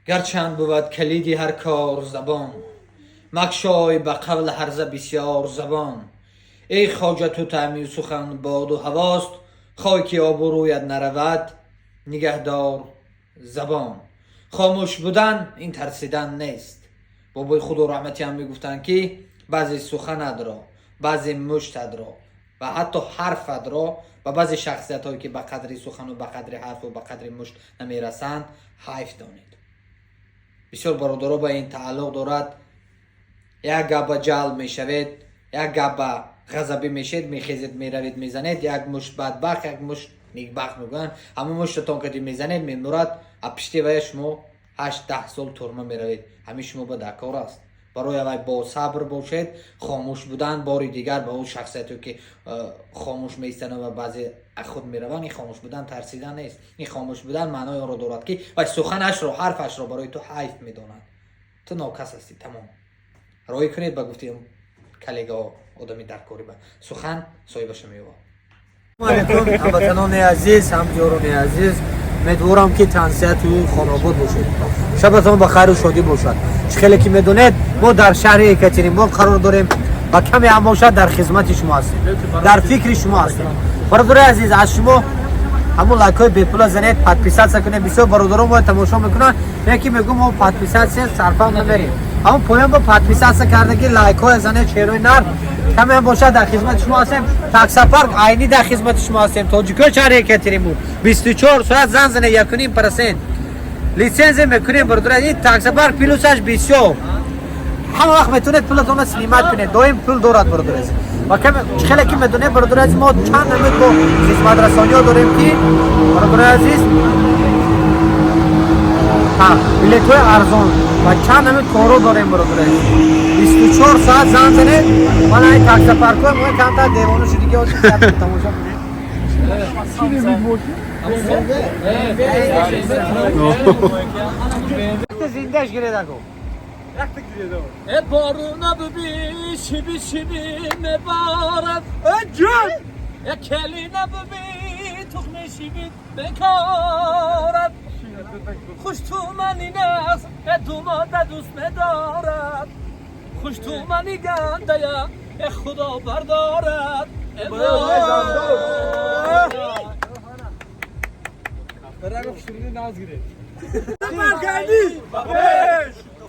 Гарчанд бувад калиди ҳар кор забон, макшой ба қавли ҳарза бисёр забон. Эй хоҷа, ту таъми сухан боду ҳавост, хой ки обрӯят наравад, нигаҳдор забон. Хомӯш будан ин тарсидан нест. Бобои худо раҳматӣ ҳам мегуфтанд, ки баъзе суханатро, баъзе муштатро ва ҳатто ҳарфатро ба баъзе шахсиятҳое, ки ба қадри сухану ба қадри ҳарфу ба қадри мушт намерасанд, ҳайф донед. Бисёр бародаро ба ин тааллуқ дорад. Як гап ба ҷалб мешавед, як гап ба ғазабӣ мешед, мехезед, меравед, мезанед. Як мушт бадбахт, як мушт некбахт мегӯянд. Ҳамон муштатон кади мезанед, мемурад, а пишти вая шумо 8-10 сол турма меравед. Ҳамин шумо ба даркор аст. Барои аввал бо сабр бошед. Хомӯш будан, бори дигар, ба ӯ шахсияте, ки хомӯш меистананд ва баъзе худ мераванд, ин хомӯш будан тарсидан нест. Ин хомӯш будан маънои онро дорад, ки вай суханашро, ҳарфашро барои ту ҳайф медонад, ту нокас ҳастӣ, тамом. Роӣ кунед ба гуфти коллегаҳо, одами даркорӣ ба сухан соҳибаша меёбад. Алейкум, ҳамватанони азиз, ҳамдиёрони азиз! Умедворам, ки тансиҳату хонобод бошед, шабатон ба хайру шодӣ бошад. Чӣ хеле ки медонед, мо дар шаҳри Екатеринбург қарор дорем ва каме ҳам бошад, дар хизмати шумо ҳастем, дар фикри шумо ҳастем. Бародарои азиз, аз шумо ҳамун лайкҳои бепула занед, подписаться кунед. Бисёр бародарон мо тамошо мекунанд, яке мегӯм, мо подписаться сарфам намерем. Ҳамун поён ба подписаться кардаги, лайкҳоя занед. Шерои нар, каме ҳам бошад, дар хизмати шумо ҳастем. Таксопарк айнӣ дар хизмати шумо ҳастем. Тоҷикои шаҳри Екатеринбург, 24 соат зан занед, 1,5% лицензия мекунем. Бародари, ин таксопарк плюсаш бисёр: ҳама вақт метавонед пулатонро снимать кунед, доим пул дорад. Бародари азиз, ва каме хеле ки медонед, бародари азиз, мо чанд намуд бо хизматрасониҳо дорем, ки, бародари азиз, ҳа, билетҳои арзон ва чанд намуд корҳо дорем. Бародари азиз, 24 соат зан занед. Мана ин таксопаркҳои мо камтар девона шудиги ҳозир, тамошо кунед. Зиндаш гиред ако. E боруна буби, шиби шиби меборад. Ҷон! Е келина буби, тухми шибит бекорад. Хуш тумани нағз, э думода дӯст медорад. Хуш тумани гандая, э худо бардорад. Э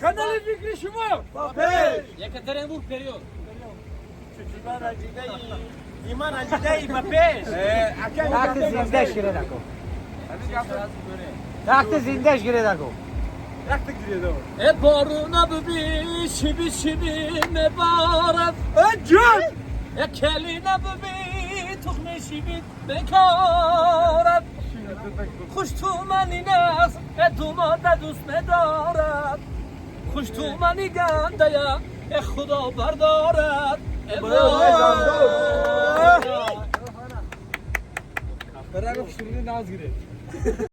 Канали фикри шумо. Екатеринбург вперёд! Иман аҷидаи ба пеш. Такти зиндаш гиред ако. Такти зиндаш гиред ако. Э боруна буби, шиби шиби меборад. Ҷон! Э келина буби, тухми шибит бекорад. Хуш тумани нағз, э думода дӯст медорад. Хуш тумани гандая, э худо бардорад. Э Бараго хушрӯди наз гиред.